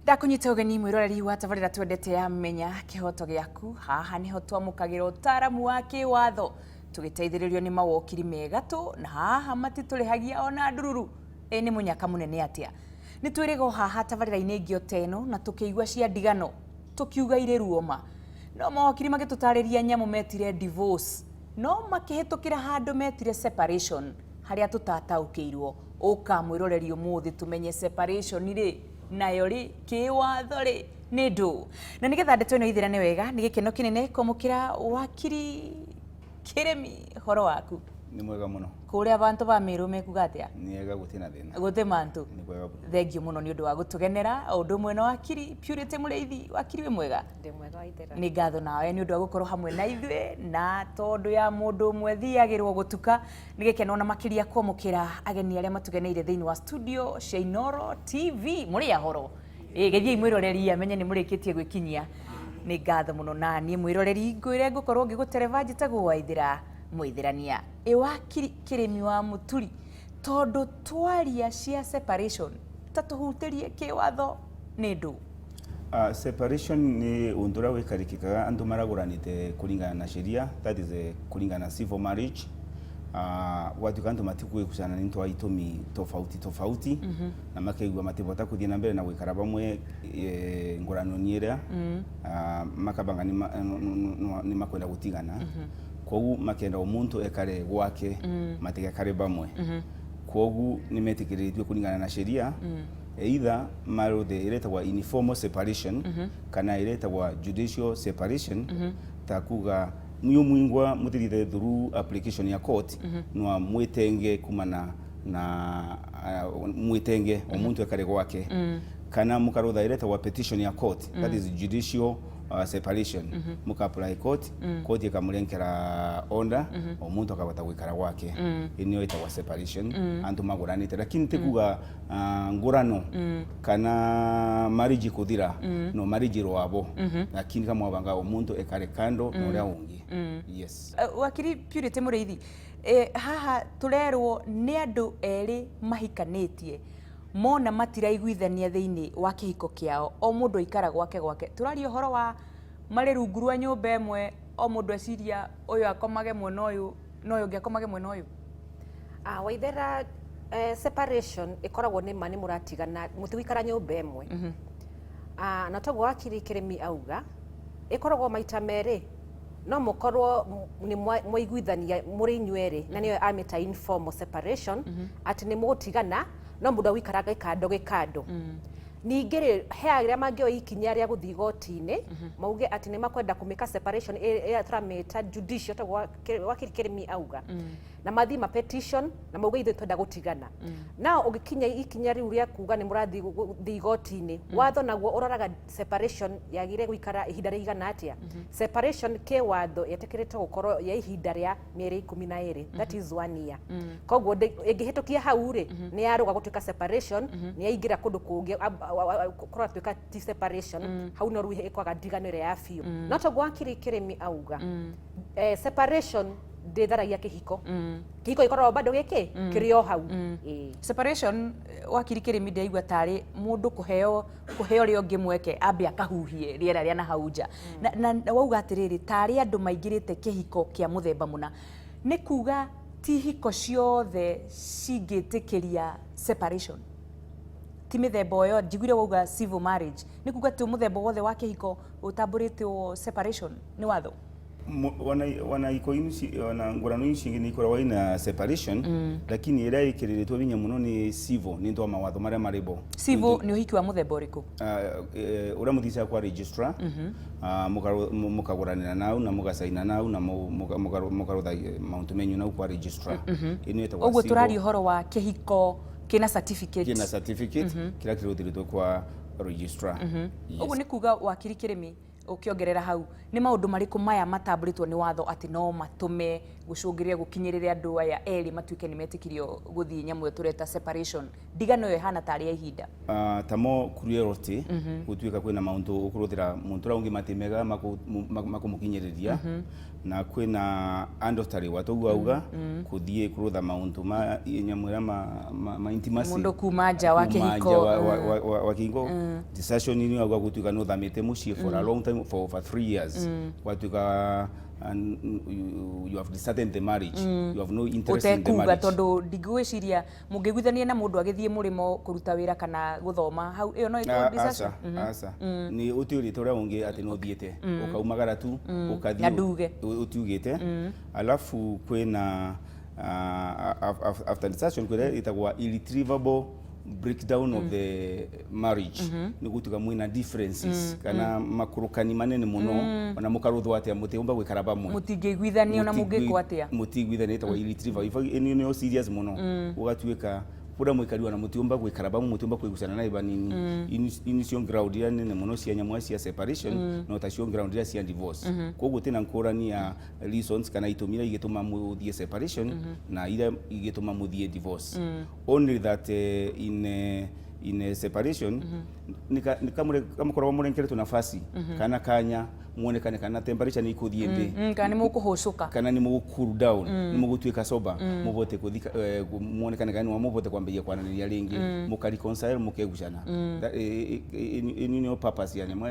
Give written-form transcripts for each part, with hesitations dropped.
Ndakunyita ũgeni mwĩroreri wa tabarĩra twendete ya Menya Kĩhoto Gĩaku. Haha nĩho twamũkagĩra ũtaaramu wa kĩwatho tũgĩteithĩrĩrio nĩ mawokiri me gatũ, na haha matitũrĩhagia ona ndururu. Ĩ nĩ mũnyaka mũnene atĩa? Nĩ twĩrĩga o haha tabarĩra-inĩ ĩngĩ o ta ĩno na tũkĩigua cia ndigano tũkiuga irĩ ruo ma. No mawokiri magĩtũtarĩria nyamũ metire divorce no makĩhĩtũkĩra handũ metire separation harĩa tũtataũkĩirwo. Ũka mwĩroreri ũmũthĩ tũmenye separation rĩ nayo rĩ kĩwatho rĩ nĩ ndũ. Na nĩgetha ndeto ĩno ithirane wega nĩ gĩkeno kĩnene kwamũkĩra wakiri Kĩrĩmi, horo waku? Nĩ mwega mũno. Kũrĩa bantu ba Meru mekuga atĩa? Nĩ ega gũtirĩ na thĩna. Gũtĩ mantu. Nĩ kwega mũno. Thengiũ mũno nĩ ũndũ wa gũtũgenera o ũndũ ũmwe na wakiri Purity Mũrĩithi. Wakiri wĩ mwega? Ndĩ mwega Waithera. Nĩ ngatho nawe nĩ ũndũ wa gũkorwo hamwe na ithuĩ, na tondũ ya mũndũ ũmwe thiagĩrwo gũtuka, nĩ gĩkeno na makĩria kwamũkĩra ageni arĩa matũgeneire thĩinĩ wa studio cia Inooro TV. Mũrĩ ahoro? Ĩ geithiai mwĩroreri amenye nĩ mũrĩkĩtie gwĩkinyia. Nĩ ngatho mũno na niĩ mwĩroreri ngwĩre ngũkorwo ngĩgũtereba njĩtagwo Waithĩra Mũithĩrania. Ĩ wakiri Kĩrĩmi wa Mũturi, tondũ twaria cia separation ta tũhutĩrie kĩwatho nĩ ndũ? Separation nĩ ũndũ ũrĩa wĩkarĩkĩkaga andũ maragũranĩte kũringana na sheria, that is kũringana na civil marriage. Gwatuĩka andũ matikũigucana nĩ ũndũ wa itũmi tofauti tofauti, na makaigua matibota kũthiĩ na mbere na gũikara bamwe ngũrano-inĩ ĩrĩa, makabanga nĩ makwenda gũtigana, kwoguo makenda o mũntũ ekare gwake, matigekare bamwe. Kwoguo nĩ metĩkĩrĩtio kũringana na sheria, either maruthe ĩrĩa ĩtagwo informal separation kana ĩrĩa ĩtagwo judicial separation, ta kuga mwi mwingwa muthirite through application ya court, no mwitenge kumana na mwitenge o muntu ekare gwake, kana mukarutha ĩrĩa ĩtagwo petition ya court, that is judicial separation, muka apply court, court ĩkamũrenkera order, o muntu akabota gwikara gwake. Ĩyo nĩyo ĩtagwo separation, antu magũranĩte, lakini ti kuga ngũrano kana marriage kuthira, no marriage rwabo, lakini kamwabanga o muntu ekare kando na ũrĩa ũngĩ. Yes. Wakiri Purity Mũrĩithi, haha tũrerwo nĩ andũ erĩ mahikanĩtie mona matiraiguithania thĩinĩ wa kĩhiko kĩao, o mũndũ aikara gwake gwake. Tũraria ũhoro wa marĩ rungu rwa nyũmba ĩmwe, o mũndũ eciria ũyũ akomage mwena ũyũ na ũyũ ũngĩ akomage mwena ũyũ. Waithera, separation ĩkoragwo nĩ ma nĩ mũratigana, mũtigũikara nyũmba ĩmwe. Na toguo wakiri Kĩrĩmi auga, ĩkoragwo maita merĩ, no mũkorwo nĩ mwaiguithania mũrĩ inyuerĩ, na nĩyo amĩta informal separation, atĩ nĩ mũgũtigana no mũndũ agũikaranga kando gĩkando. Ningĩ rĩ, he arĩa mangĩoya ikinya rĩa gũthiĩ igoti-inĩ mauge atĩ nĩ makwenda kũmĩka separation ĩrĩa tũramĩta judicial, toguo wakiri Kĩrĩmi auga, na mathiĩ ma petition na mauge ithuĩ twenda gũtigana. Nao ũgĩkinya ikinya rĩu rĩa kuga nĩ mũrathiĩ gũthiĩ igoti-inĩ, watho naguo ũroraga separation yagĩrĩire gũikara ihinda rĩigana atĩa. Separation kĩwatho yetĩkĩrĩtwo gũkorwo ya ihinda rĩa mĩeri 12, that is one year. Koguo ĩngĩhĩtũkia hau rĩ, nĩ yarũga gũtuĩka separation, nĩ yaingĩra kũndũ kũngĩ kũratuĩka ti separation, hau no rĩu ĩkwaga ndigano ĩrĩa ya biũ. No toguo wakiri Kĩrĩmi auga, separation ndĩtharagia kĩhiko, kĩhiko gĩkoragwo bado gĩkĩ kĩrĩ o hau. Ĩĩ. Separation, wakiri Kĩrĩmi, ndĩraigua tarĩ mũndũ kũheo ũrĩa ũngĩ mweke ambe akahuhie rĩera rĩa na hau nja. Na wauga atĩrĩrĩ, tarĩ andũ maingĩrĩte kĩhiko kĩa mũthemba mũna, nĩ kuga ti hiko ciothe cingĩtĩkĩria separation, ti mĩthemba o yothe. Njiguire wauga civil marriage, nĩ kuga ti mũthemba wothe wa kĩhiko ũtambũrĩtwo separation nĩ watho? Wana iko ici ona ngurano ici ingĩ nĩ ikoragwo ina separation, lakini ĩrĩa ĩkĩrĩrĩtwo vinya mũno nĩ civil nĩ ũndũ wa mawatho marĩa marĩ bo. Civil nĩ ũhiki wa mũthemba ũrĩkũ? Ũrĩa mũthicaga kwa registrar, mũkagũranĩra nau na mũgacaina nau na mũkarutha maũndũ menyu nau kwa registrar. Ĩno ĩtagwo Ũguo civil. Tũraria ũhoro wa kĩhiko kĩna certificate. Kĩna certificate kĩrĩa kĩrũthĩrĩtwo kwa registrar. Yes. Ũguo nĩ kuga, wakiri Kĩrĩmi, Ũkĩongerera hau, nĩ maũndũ marĩkũ maya matambũrĩtwo nĩ watho atĩ no matũme gũcũngĩrĩre gũkinyĩrĩre andũ aya erĩ matuĩke nĩ metĩkirio gũthiĩ nyamũ ĩyo tũreta separation? Ndigano ĩyo ĩhana tarĩ ya ihinda. Tamo cruelty, gutuika kwina maundu ukuruthira muntu uria ungi matimega makumukinyiriria, na kwina adultery watoguo auga kuthie kurutha maundu ma nyamu iria ma intimacy. Mundu kuma nja wa kuma kĩhiko. Nja wa kĩhiko. Desertion ni auga gutuika ni uthamite mucii for a long time, for over 3 years, gwatuika you have deserted the marriage, you have no interest in the Ũtekuga marriage. Tondũ ndingĩgwĩciria mũngĩiguithania na mũndũ agĩthiĩ mũrĩmo kũruta wĩra kana gũthoma hau, ĩyo no ĩkorwo Ah, desertion. aca, aca, nĩ ũtiũrĩte ũrĩa ũngĩ atĩ nĩ ũthiĩte ũkaumagara tu ũkathiĩ. Na nduge. Ũtiugĩte. Alafu kwĩna after desertion kwĩna ĩtagwa irretrievable breakdown of the marriage, nĩ gũtuĩka mwĩna differences kana makurukani manene mũno, ona mũkaruthwo atĩa mũtiũmba gwĩkara pamwe. Mũtingĩiguithania ona mũngĩkwo atĩa. Mũtigwithania, ĩtagwo irretrievable. In fact, ĩno nĩyo serious mũno, ũgatuĩka kũrĩa mũikari ona mũtiũmba gwĩkara pamwe, mũtiũmba kwĩgucana na banini. Ini cio ground iria nene mũno cia nyamũ cia separation, no ta cio ground iria cia divorce. Koguo tina ngũrani ya reasons kana itũmi iria igĩtũma mũthiĩ separation na iria igĩtũma mũthiĩ divorce, only that in separation nĩ kamũkoragwo mũrengeretwo nafasi kana kanya muonekane kana temperature nĩ ikũthiĩ thĩ. Kana nĩ mũkũhũcũka. Kana nĩ mũgũ cool down, nĩ mũgũtuĩka sober, mũvote kũthika muonekane kana nĩ mũvote kwambĩrĩria kwananĩria rĩngĩ, mũka reconcile, mũkegucana. Ĩno nĩyo purpose ya nyamũ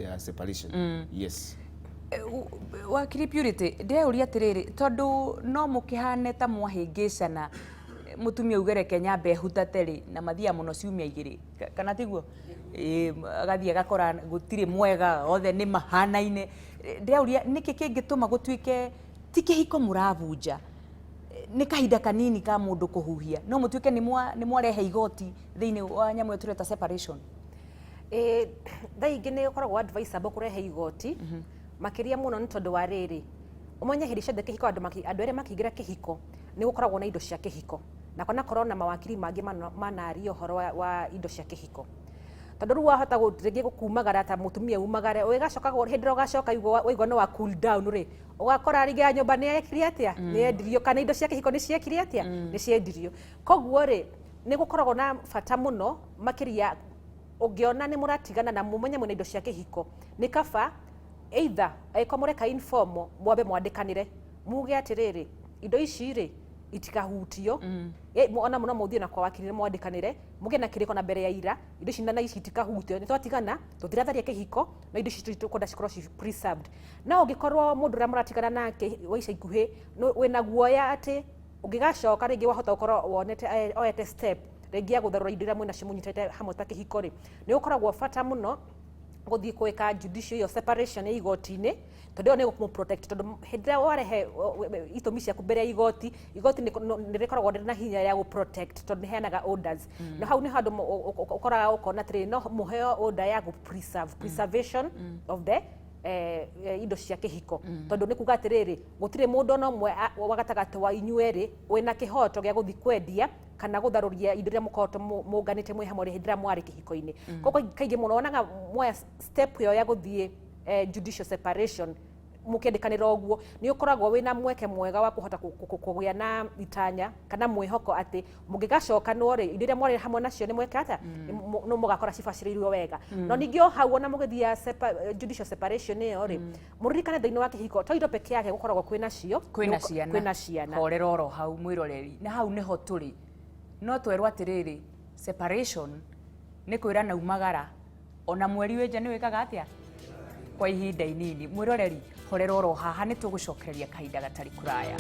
ya separation, yes. Wakiri Purity, ndĩreuria atĩrĩrĩ, tondũ no mũkĩhane ta mwahĩngĩcana, mũtumia uge reke nyambe hutate rĩ, na mathiaga mũno ciumia 2, kana tiguo? Ĩĩ, agathiĩ agakora gũtirĩ mwega, othe nĩ mahanaine. Ndĩrauria nĩkĩ kĩngĩtũma gũtuĩke ti kĩhiko mũravunja, nĩ kahinda kanini ka mũndũ kũhuhia, no mũtuĩke nĩ mwarehe igoti thĩinĩ wa nyamũ ĩyo tũreta separation? Ĩ, thaa ingĩ nĩ ũkoragwo advisable kũrehe igoti makĩria mũno, nĩ tondũ wa rĩrĩ, ũmenye hĩndĩ ciothe kĩhiko andũ erĩ makĩingĩra kĩhiko nĩ gũkoragwo na indo cia kĩhiko, na kwanakorwo na mawakiri mangĩ manaria ũhoro wa indo cia kĩhiko, tondũ rĩu wahota rĩngĩ gũkumagara ta mũtumia umagare, ũgĩgacoka hĩndĩ ĩrĩa ũgacoka waigua nĩ wa cool down rĩ, ũgakora rĩngĩ ya nyũmba nĩ yekire atĩa, nĩ yendirio, kana indo cia kĩhiko nĩ ciekire atĩa, nĩ ciendirio. Koguo rĩ, nĩ gũkoragwo na bata mũno makĩria ũngĩona nĩ mũratigana na mũmenye mwĩna indo cia kĩhiko, nĩ kaba either angĩkorwo mũreka informal, mwambe mwandĩkanĩre muge atĩrĩrĩ, indo ici rĩ itikahutio. Ona mũno mũthiĩ na kwa wakiri mwandĩkanĩre, mũgĩe na kĩrĩko na mbere ya ira, indo ici na ici itikahutio, nĩ twatigana, tũtiratharia kĩhiko, na indo ici tũkwenda cikorwo ci preserved. No ũngĩkorwo mũndũ ũrĩa mũratigana nake wa ica ikuhĩ wĩna guoya atĩ ũngĩgacoka rĩngĩ wahota gũkorwo wonete oete step rĩngĩ ya gũtharũra indo iria mwĩnacio mũnyitĩte hamwe ta kĩhiko rĩ, nĩ gũkoragwo bata mũno gũthiĩ gwĩka judicial ĩyo separation ya igoti-inĩ, tondũ ĩyo nĩ ĩgũkũ protect, tondũ hĩndĩ ĩrĩa warehe itũmi ciaku mbere ya igoti, igoti nĩ rĩkoragwo rĩrĩ na hinya ya gũ protect, tondũ nĩ heanaga orders. Na hau nĩ handũ ũkoraga ũkona atĩrĩrĩ, no mũheo order ya gũ preserve, preservation of the indo cia kĩhiko, tondũ nĩ kuga atĩrĩrĩ, gũtirĩ mũndũ ona ũmwe wa gatagatĩ wa inyuĩ erĩ wĩna kĩhoto gĩa gũthiĩ kwendia kana gũtharũria indo iria mũkoretwo mũnganĩte mwĩ hamwe hĩndĩ ĩrĩa mwarĩ kĩhiko-inĩ. Koguo kaingĩ mũno wonaga moya step ĩyo ya gũthiĩ judicial separation mũkĩandĩkanĩra ũguo, nĩ ũkoragwo wĩna mweke mwega wa kũhota kũgĩa na itanya kana mwĩhoko atĩ mũngĩgacokanwo rĩ, indo iria mwarĩ hamwe nacio nĩ mweka atĩa, no mũgakora cibacĩrĩirwo wega. No ningĩ o hau ona mũgĩthiĩ judicial separation ĩyo rĩ, mũririkane thĩinĩ wa kĩhiko to indo peke yake gũkoragwo kwĩna cio. Kwĩna ciana. Kwĩna ciana. Horera oro hau, mwĩroreri, na hau nĩho tũrĩ. No twerwo atĩrĩrĩ, separation nĩ kwĩrana umagara, ona mweri wĩ nja nĩ wĩkaga atĩa kwa ihinda inini. Mwĩroreri, horera oro haha, nĩ tũgũcokereria kahinda gatarĩ kũraya.